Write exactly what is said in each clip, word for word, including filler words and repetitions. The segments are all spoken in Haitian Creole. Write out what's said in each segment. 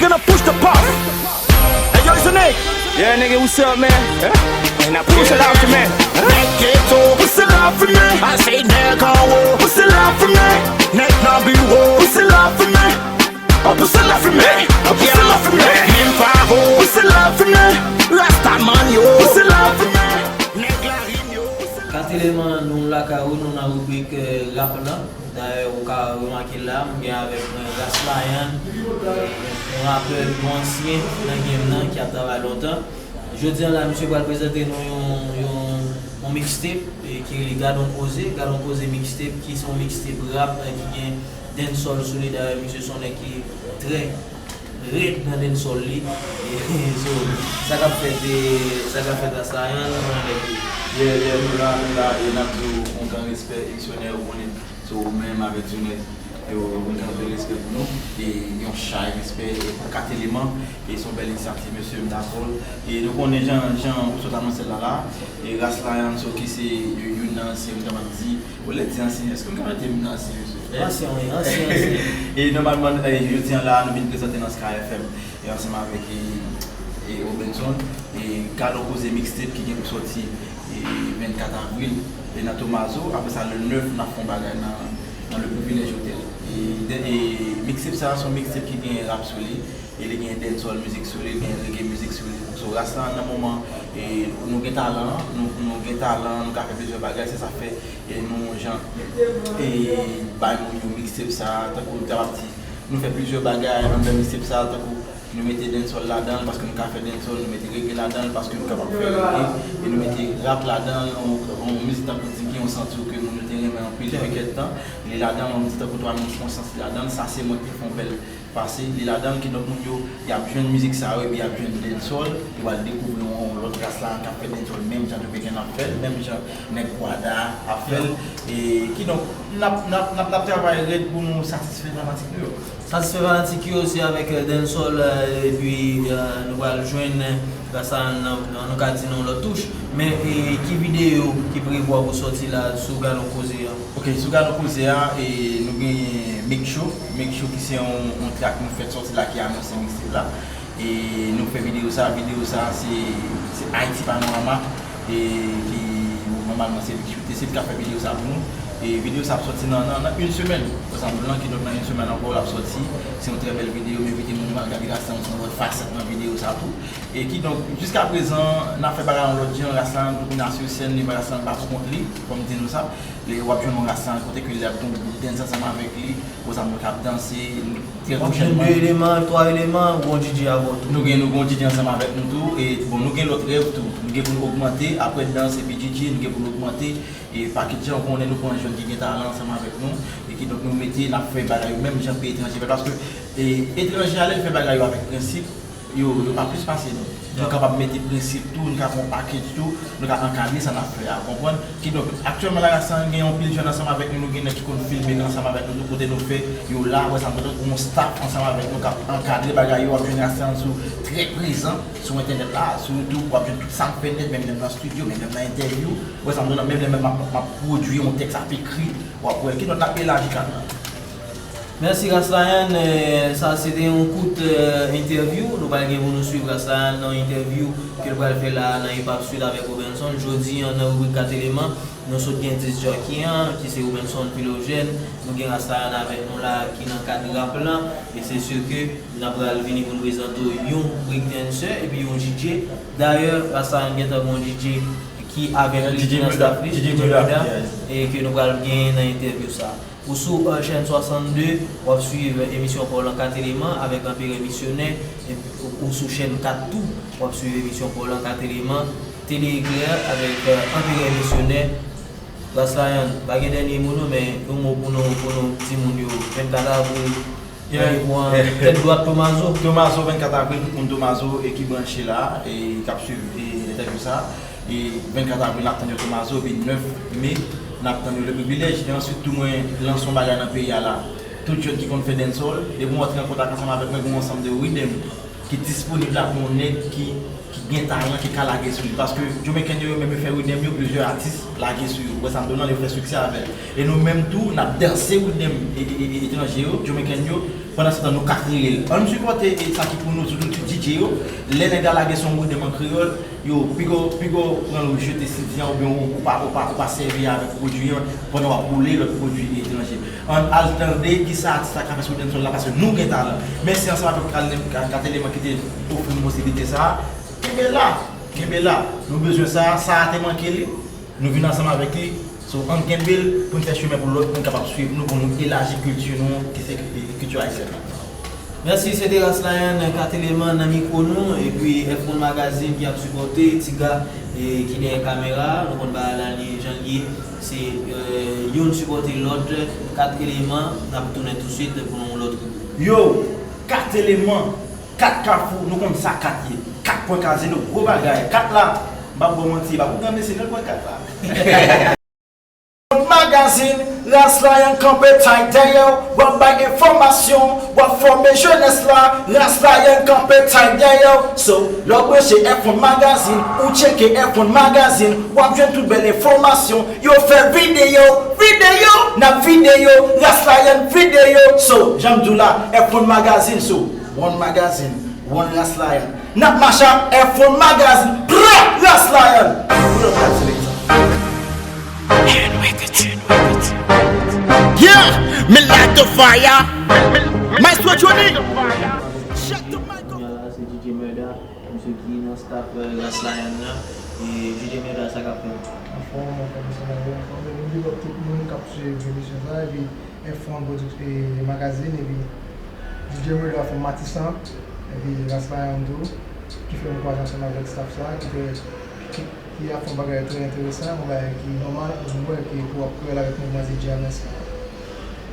Gonna push the pop. Hey, yo, it's a Nick. Yeah, nigga, what's up, man? Push it out to me. Nèg geto, push it out for me. I say nèg anwo, push it out for me. Nèg nan biwo, push it out for me. Oh, push it out for me. Oh, push it out for me. Nèg menm pavo, push it out for me. Rastaman yo, push it out for me. Nèg larim yo, push it out. Kateleman, nou lakay ou, nou nan ribrik, euh, rap lan. Dayè, ou ka remake la, m gen avèk mwen Ras Lion, yon rapè nou ansyen nan game nan, ki ap travay lontan. Jodi a la, misye pral prezante nou yon, yon, yon mixtape, e, ki rele Gadon Koze. Gadon Koze mixtape, ki se yon mixtape rap, e, ki gen dancehall sou li. Dayè, misye se yon nèg ki trè rèd nan dancehall li. E, so, sa k ap fèt, e, sa k ap fèt Ras Lion, nou konnen nèg li. Yeah, yeah, nou la, nou la, e n ap di w yon gran respè, Diksyonè, ou konnen. So, ou menm avèk Diksyonè, yo, yon gran respè pou nou, e yon chay respè pou Kateleman, e se yon bèl inisyativ, mesye, m dakò. E nou konnen jan, jan ou sot anonse l la la, e Ras Lion, so, ki se youn nan ansyen, m kapab di, ou lè di ansyen, èske m ka mete m nan ansyen, mesye? Ansyen, wi, ansyen, ansyen. E nòmalman, e, jodi a la, nou vin prezante nan Sky F M, e ansanm avèk, e, e Obenson, e Gadon Koze mixtape ki gen pou sòti, e vennkat avril, e nan Tomazo. Apre sa, le nèf, n ap fè yon bagay nan, nan Le Privilège Hotel. E, de, e mixtape sa a, se yon mixtape ki gen rap sou li, e li gen dancehall mizik sou li, li gen reggae mizik sou li. So, Ras Lion nan moman, e nou gen talan, nou, nou gen talan, nou ka fè plizyè bagay, se sa k fè, e nou jan, e bay moun yo mixtape sa a, tankou m kapab di, nou fè plizyè bagay anndan mixtape sa a, tankou nou mete dancehall ladan l, paske nou ka fè dancehall, nou mete reggae ladan l, paske nou kapab fè reggae, e nou mete rap ladan l, yon, yon mizik tankou Dinky, yon santi w ke moun yo te renmen anpil depi kèk tan, li ladan l, yon mizik tankou Twa Moun Fon Santi ladan l, Sa Se Mwen Ki Te Fè Yon Bèl Pase, li ladan l, kidonk moun yo, y ap jwenn mizik sa yo, epi y ap jwenn dancehall, yo pral dekouvri yon, yon lòt Ras Lion k ap fè dancehall, menm jan Dominiken ap fè l, menm jan nèg Gwada ap fè l, e kidonk, n ap, n ap, n ap, n ap travay rèd pou nou satisfè fanatik nou yo. Satisfè fanatik yo, se avèk, euh, dancehall, euh, epi, euh, nou pral jwenn, euh, Ras Lion nan, nan, nou ka di nan yon lòt touch. Men, e, ki videyo ki prevwa pou sòti la sou Gadon Koze a? Ok, sou Gadon Koze a, e, nou gen Make Show. Make Show ki se yon, yon track nou fèk sòti la ki anonse mixtape la. E nou fè videyo sa, videyo sa se, se Haiti Panorama, e ki nòmalman se li ki choute, se li k ap fè videyo sa pou nou. E videyo sa ap sòti nan, nan, nan yon semèn. Sa vle di kidonk nan yon semèn ankò l ap sòti. Se yon trè bèl videyo, m envite moun yo al gade Ras Lion sou yon lòt fasèt nan videyo sa tou. E kidonk, jiskaprezan, n ap fè bagay yon lòt jan, Ras Lion pou vin asou sèn, li pa Ras Lion pa pou kont li, fò m di nou sa. Li, w ap jwenn yon Ras Lion kote ke l ap gen yon gwoup dance ansanm avèk li, w ap jwenn moun k ap danse, trè pwochènman. W ap jwenn de eleman, twa eleman, w gon D J avè w tou. Nou gen, nou gon D J ansanm avèk nou tou, e bon, nou gen lòt rèv tou. Nou gen pou n ogmante, aprè dans epi D J, nou gen pou n ogmante, e package an, ou konnen nou pran jèn ki gen talan ansanm avèk nou, e kidonk nou mete, n ap fè bagay yo menm jan peyi etranje fè, paske, e, etranje a lè l fè bagay yo avèk prensip, yo, yo pa plis pase nou. Nou kapab mete prensip tou, nou ka fè yon package tou, nou ka ankadre sa n ap fè a, ou konprann? Kidonk, aktyèlman la, Ras Lion gen yon pil jèn ansanm avèk nou, nou gen nèg ki konn filme ansanm avèk nou tou, kote nou fè yo la, wè sa m di, yon staff ansanm avèk nou k ap ankadre bagay yo, w ap jwenn Ras Lion sou, trè prezan sou entènèt la, sou YouTube, w ap jwenn tout sa m fè nèt, menm lè m nan estidyo, menm lè m nan entèvyou, wè sa m di, menm lè menm m ap, m ap pwodui yon tèks ap ekri, w ap wè l, kidonk n ap elaji kad la. Mèsi Ras Lion, eh, sa se te yon kout, eh, entèvyou. Nou pral gen pou nou swiv Ras Lion nan entèvyou ke l pral fè la nan Hip Hop Street avèk Obenson. Jodi a nan ribrik Kat Eleman, nou sot gen diskjòki an, ki se Obenson Philogène. Nou gen Ras Lion avèk nou la ki nan kad rap lan. E se si ke n ap pral vini pou n prezante w yon breakdancer epi yon D J. Dayè, Ras Lion gentan gen yon D J ki avèk li, D J nan staff li, D J Murda, e ke nou pral genyen nan entèvyou sa. Ou sou, euh, chèn swasannde, w ap swiv emisyon pa w lan Kat Eleman avèk Anperè Misyonè. Epi, ou sou chèn kat tou, w ap swiv emisyon pa w lan Kat Eleman, Tele Eklè avèk, euh, Anperè Misyonè. Ras Lion, pa gen dènye mo non, men yon mo pou nou, pou nou timoun yo, vennkat avril, randevou an, tèt dwat Tomazo. Tomazo, vennkat avril, tout moun Tomazo e ki branche la, e k ap swiv, e, entèvyou sa. E vennkat avril, n ap tann yo Tomazo, epi nèf me, n ap tann yo Le Privilège. E answit tou, mwen lanse yon bagay nan peyi a la. Tout jèn ki konn fè dancehall, depi w antre an kontak ansanm avèk mwen, gen yon ansanm de riddim ki disponib la pou yon nèg ki, ki gen talan, ki ka lage sou li. Paske Jamaican yo, yo menm yo fè riddim yo, plizyè atis lage sou yo. Ou wè sa m di w lan, yo fè siksè avè l. E nou menm tou, n ap danse riddim e, e, e, etranje yo, Jamaican yo, pandan se tan nou ka kreye l. Ann sipòte e sa ki pou nou, sitou ti D J yo. Lè nèg la lage se yon riddim an kreyòl, yo, piga w, piga w pran l ou jete C D an, oubyen ou, ou pa, ou pa, ou pa sèvi avèk pwodui an pandan w ap woule lòt pwodui etranje. Ann al tande kisa atis la ka fè sou dancehall la, paske nou gen talan. Mèsi ansanm avèk Ka-, Ka-, Kateleman ki te ofri nou posiblite sa a. Kenbe la, kenbe la. Nou bezwen sa a, sa a te manke li. Nou vin ansanm avèk li. So, ann kenbe l pou n fè chimen pou lòt moun kapab swiv nou, pou nou elaji kilti nou, ki se kilti ayisyèn la. Mèsi, se te Ras Lion, Kateleman nan mikwo nou, epi F one Magazine ki ap sipòte, Tiga, e, ki dèyè kamera a, nou konn bagay la li jan l ye, se, e, youn sipòte lòt, Kateleman, n ap tounen tousuit pou yon lòt. Yo, Kateleman, kat Kafou, nou konn sa kat ye. Kat pwen kazino, gwo bagay. Kat la, m p ap ba w manti, e pa pou granmesi non l pran kat la. Magazine, Ras Lion kanpe tight dèyè w, w ap bay enfòmasyon, w ap fòme jenès la, Ras Lion kanpe tight dèyè w. So, lè w branche F one Magazine, ou tcheke F one Magazine, w ap jwenn tout bèl enfòmasyon. Yo fè videyo, videyo, n ap videyo, Ras Lion videyo. So, jan m di w la, F one Magazine, so, one magazine, one Ras Lion. N ap mache ak F one Magazine, pra, Ras Lion. Pull up that selector. Yeah, me light the fire. Maestro Johnny. Check the mic. Kounye a la, se D J Murda, misye ki nan staff, euh, Ras Lion nan. E D J Murda, sa k ap fèt? Anfòm, anfòm, sa va byen, anfòm. Nou big up tout moun k ap swiv emisyon sa, epi F one Product, e, Magazine, epi D J Murda, Fanm Matisan, epi Ras Lion tou, ki fè m kwaze ansanm avèk staff sa, ki fè, ki, ki ap fè yon bagay trè enteresan, yon bagay ki nòmal pou mwen, ki pou ap kreye avèk mouvman D J a nan sa.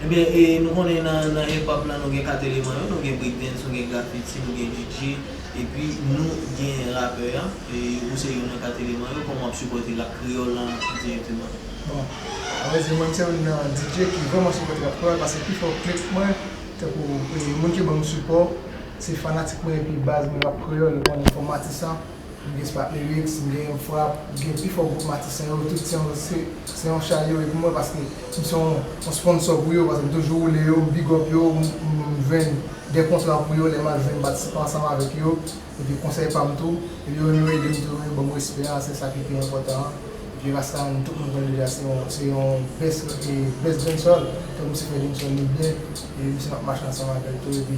Ebyen, e, nou konnen nan, nan hip hop la, nou gen kat eleman yo, nou gen breakdance, nou gen graffiti, nou gen D J, epi nou gen rapè a, e, ou se youn nan kat eleman yo, kòman w ap sipòte rap kreyòl la dirèkteman? Bon, avrèdi, mwen, m se youn nan D J ki vrèman sipòte rap kreyòl, paske pifò klik mwen, tankou, e, moun ki ban m sipò, se fanatik mwen epi baz mwen rap kreyòl, ou konnen Fanm Matisan, m gen Spark Lyrics, m gen M Frap, m gen pifò gwoup Matisan yo, tout se yon, se, se yon chalè yo ye pou mwen, paske m se yon, yon sponsor pou yo, paske m toujou woule yo, m big up yo, m, m, m jwenn de kontra pou yo, lè m al jwenn patisipan ansanm avèk yo, epi konsèy pa m tou, epi yo, yo ede m tou, yo ban m respè a, se sa ki pi enpòtan an. Epi Ras Lion, tout moun konn deja, se yon, se yon best, e, best dancehall, tankou misye fè dancehall li byen, e misye m ap mache ansanm avè l tou, epi,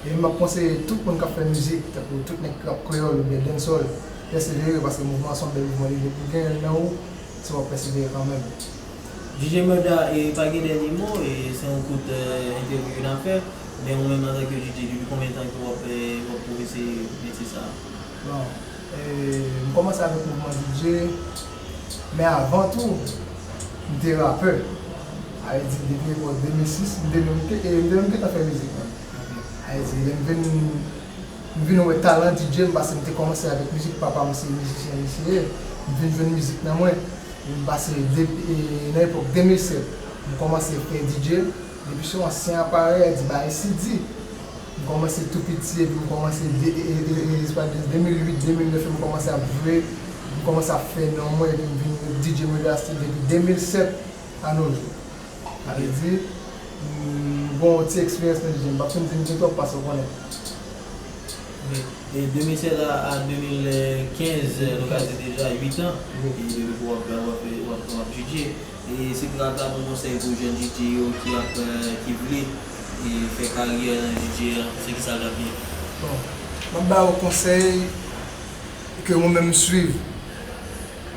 e m ap konseye tout moun k ap fè mizik, tankou tout nèg k ap kreyòl oubyen dancehall, pèsevere, paske mouvman an se yon bèl mouvman, li depi w gen l nan ou, se w ap pèsevere kanmenm. D J Murda, e pa gen dènye mo, e se yon kout, e, entèvyou n ap fè, men ou menm antanke D J, depi konbyen tan ke w ap, e, w ap pwofese metye sa a? Bon, e, m kòmanse avèk mouvman D J, men avan tou, m te rapè. Sa vle di, depi epòk de mil sis, m te menm, e, m te menm gentan fè mizik mwen. Sa vle di, lè m vin M vin wè talan D J m, paske m te kòmanse avèk mizik, papa m se mizisyen li se ye. M vin jwenn mizik nan mwen. M pase de, e, nan epòk de mil sèt, m kòmanse fè D J. Depi sou ansyen aparèy, di bagay C D. M kòmanse tou piti, epi m kòmanse de, e, e, e, e, se pa de, de mil uit, de mil nèf, m kòmanse ap jwe, m kòmanse ap fè non mwen, epi m vin D J Murda Style depi de mil sèt a nos jours. Sa vle di, m gon ti eksperyans nan D J, m p ap fin di m gen twòp paske w konnen. Wi. E de mil sèt a, a de mil kenz, nou ka di deja uit an, wi, e depi w ap, w ap, w ap, w ap D J. E se gra-, gra-, bon konsèy pou jèn D J yo ki ap, e, ki vle, e, fè karyè nan D J a, se kisa l ap ye? Bon, m ap ba yo konsèy ke mwen menm m swiv.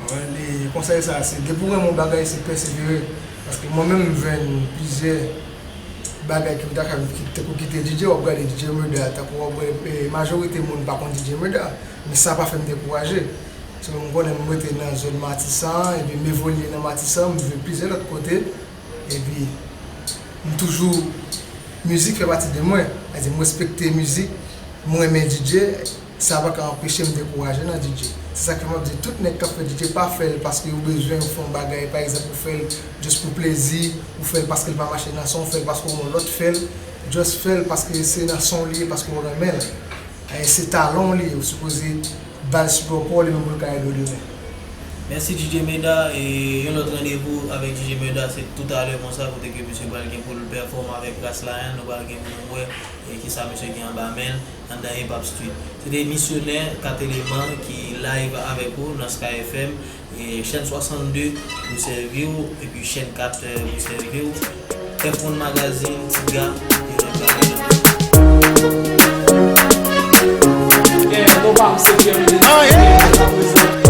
Mwen, e, konsèy sa a, se depi w renmen yon bagay, se pèsevere. Paske mwen menm, m jwenn plizyè bagay ki m ta ka, ki, tankou kite D J, w ap gade D J Murda, tankou w ap gade, e, majorite moun pa konn D J Murda, men sa pa fè m dekouraje. So, m konnen m rete nan zòn Matisan an, epi m evolye nan Matisan, m jwe plizyè lòt kote, epi m toujou, mizik fè pati de mwen. Sa vle di, m respekte mizik, m renmen D J, sa pa ka anpeche m dekouraje nan D J. Se sa k fè m ap di tout nèg k ap fè D J, pa fè l paske ou bezwen fè yon bagay. Pa egzanp, ou fè l just pou plezi, ou fè l paske l pa mache nan son, ou fè l paske yon lòt fè l. Just fè l paske se nan son w li ye, paske w renmen l. E se talon li, ou sipoze ba l sipò pa w, li menm pou l ka ede w demen. Mèsi D J Meda, e yon lòt randevou avèk D J Meda se toutalè konsa kote ke misye pral gen pou l pèfòme avèk Ras Lion, nou pral gen pou nou wè e kisa misye gen anba men l anndan Hip Hop Street. Se te misyonè Kateleman ki live avèk ou nan Sky F M. E chèn swasannde pou sèvi w, epi chèn kat pou sèvi w. Tèfon Magazine, Tiga, e lòt bagay. Yeah, nou pa m se Pierre Louis.